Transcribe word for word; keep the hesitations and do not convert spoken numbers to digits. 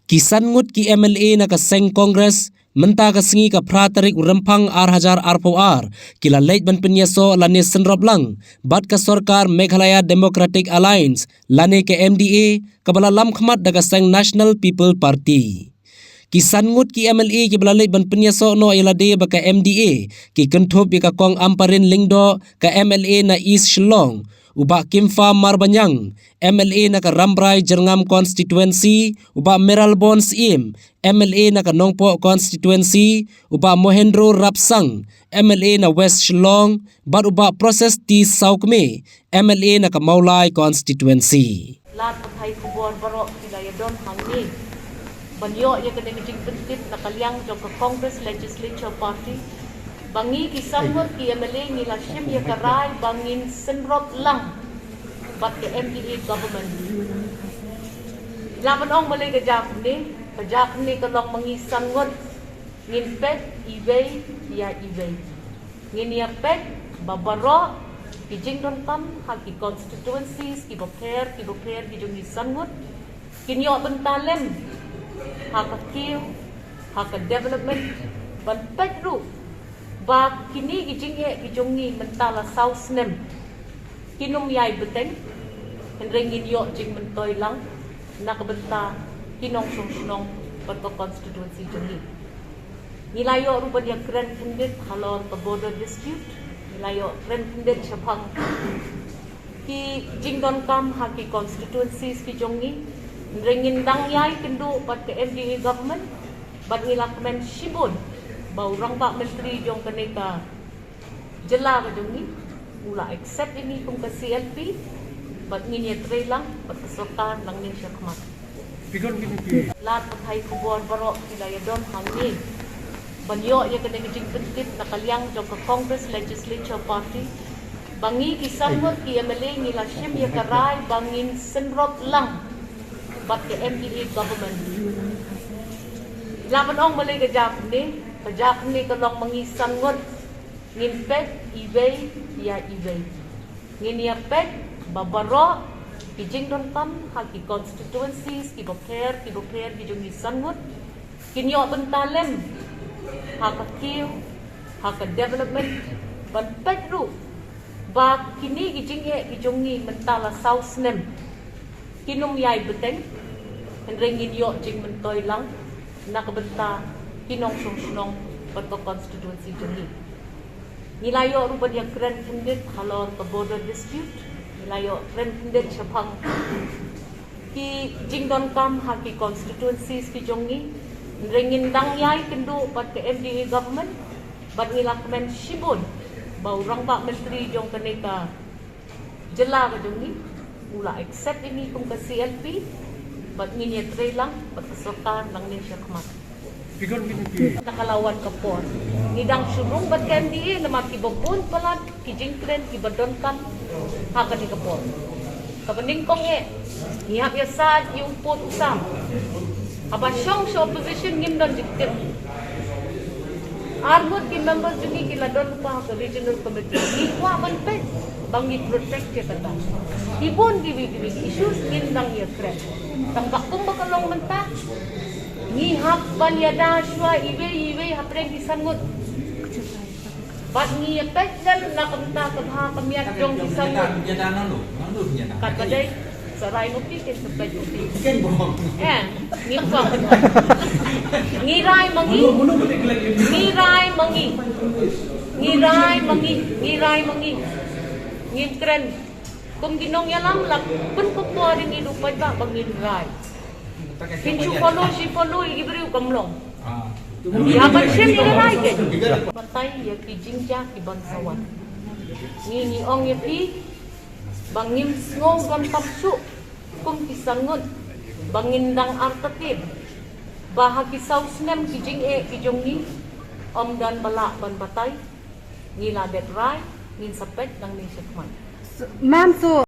Ki san ngut ki M L A na ka seng Congress mynta ka sngi ka phra tarik u Rymphang ar hajar arphew ar ki la leit ban pynïasoh lane synrop lang bad ka sorkar Meghalaya Democratic Alliance lane ka M D A kaba la lam khmat da ka seng National People Party. Ki san ngut ki M L A kiba la leit ban pynïasoh noh ïa lade bad ka M D A ki kynthup ïa ka Kong Ampareen Lyngdoh, ka M L A na East Shillong, u Bah Kimfa Marbaniang, M L A na ka Rambrai Jyrngam Constituency, u Bah Mayralborn Syiem, M L A na ka Nongpoh Constituency, u Bah Mohendro Rapsang, M L A na West Shillong, bad u Bah Proses T Sawkmie, M L A na ka Mawlai Constituency. Lad pathai khubor baroh ki la ïadon hangne ban ïoh ïa kane ka jingpyntip na ka liang jong ka Congress Legislature Party ba ngi ki san ngut ki M L A ngi la shim ïa ka rai ba ngin synrop lang bad ka M D A government. La ban ong balei ka jia kumne, ka jia kumne ka long ba ngi san ngut ngin peit iwei ïa iwei. Ngin ïa peit ba baroh ki jingdonkam ha ki constituencies kiba pher kiba pher ki jong ngi san ngut kin ïoh bynta lem ha ka kiew, ha ka development, ban peit ruh ba kine ki jingeh ki jong ngi mynta la saw snem kin ym ïai bteng, hynrei ngin ïoh jingmyntoi lang na ka bynta ki nongshong shnong bad ka constituency jong ngi. Ngi la ïoh ruh ban ïa kren khyndiat halor ka border dispute. Ngi la ïoh kren khyndiat shaphang ki jingdonkam ha ki constituencies ki jong ngi. Hynrei ngin dang ïai kynduh bad ka M D A government bad ngi la kmen shibun ba u rangbah myntri jong kane ka jylla ka jong ngi u la accept ïa ngi kum ka C L P bad ngin ïa trei lang bad ka sorkar nangne shakhmat. Lad pathai khubor baroh ki la ïadon hangne ban ïoh ïa kane ka jingpyntip na ka liang jong ka Congress Legislature Party ba ngi ki san ngut ki M L A ngi la shim ïa ka rai ba ngin synrop lang bad ka M D A government. La ban ong balei ka jia kumne, ka jia kumne ka long ba ngi san ngut ngin peit iwei ïa iwei. Ngin ïa peit ba baroh ki jingdonkam ha ki constituencies kiba pher kiba pher ki jong ngi san ngut kin ïoh bynta lem ha ka kiew, ha ka development, ban peit ruh ba kine ki jingeh ki jong ngi mynta la saw snem kin ym ïai bteng, hynrei ngin ïoh jingmyntoi lang na ka bynta ki nongshong shnong bad ka constituency jong ngi. Ngi la ïoh ruh ban ïa kren khyndiat halor ka border dispute. Ngi la ïoh kren khyndiat shaphang ki jingdonkam ha ki constituencies ki jong ngi. Hynrei ngin dang ïai kynduh bad ka M D A government bad ngi la kmen shibun ba u rangbah myntri jong kane ka jylla ka jong ngi u la accept ïa ngi kum ka C L P bad ngin ïa trei lang bad ka sorkar nangne shakhmat. Na ka la wan ka por ngi dang shu rung bad ka M D A namar kiba bun palat ki jingkren kiba donkam ha kane ka por. Kaba nyngkong eh ngi hap ïa sah ïa u pud u sam. Haba shong sha opposition ngim don jingtip. Ar ngut ki members jong ngi ki la don lypa ha ka regional committee. Ngi kwah ban peit ba ngi protect ïa kata. Ki bun kiwei kiwei ki issues ngin dang ïa kren. Tang ba kumba ka long mynta ngi hap ban ïada shuwa iwei iwei hapdeng ki san ngut. Bad ngi ïa peit lem na ka bynta ka bha ka miat jong ki san ngut. Katba dei sa rai ma phi, kin sa peit ma phi. Eh, ngi kwah. Ngi rai ma ngi. Ngi rai ma ngi. Ngi rai ma ngi. Ngi rai ma ngi. Ngim kren kum ki nongïalam, la pynkup por ïa ngi, u paidbah, ba ngin rai. Phin shu follow shi follow ïa ki briew, kam long. Ïa ban shim ïa ka rai. Batai ïa ki jingjia kiban sa wan. Ngi, ngi ong ïa phi ba ngim sngew donkam shuh kum ki san ngut ba ngin dang artatien ba ha ki saw snem ki jingeh ki jong ngi ym don ba lah ban batai. Ngi la dep rai, ngin sa peit nangne shakhmat. Ma'am, so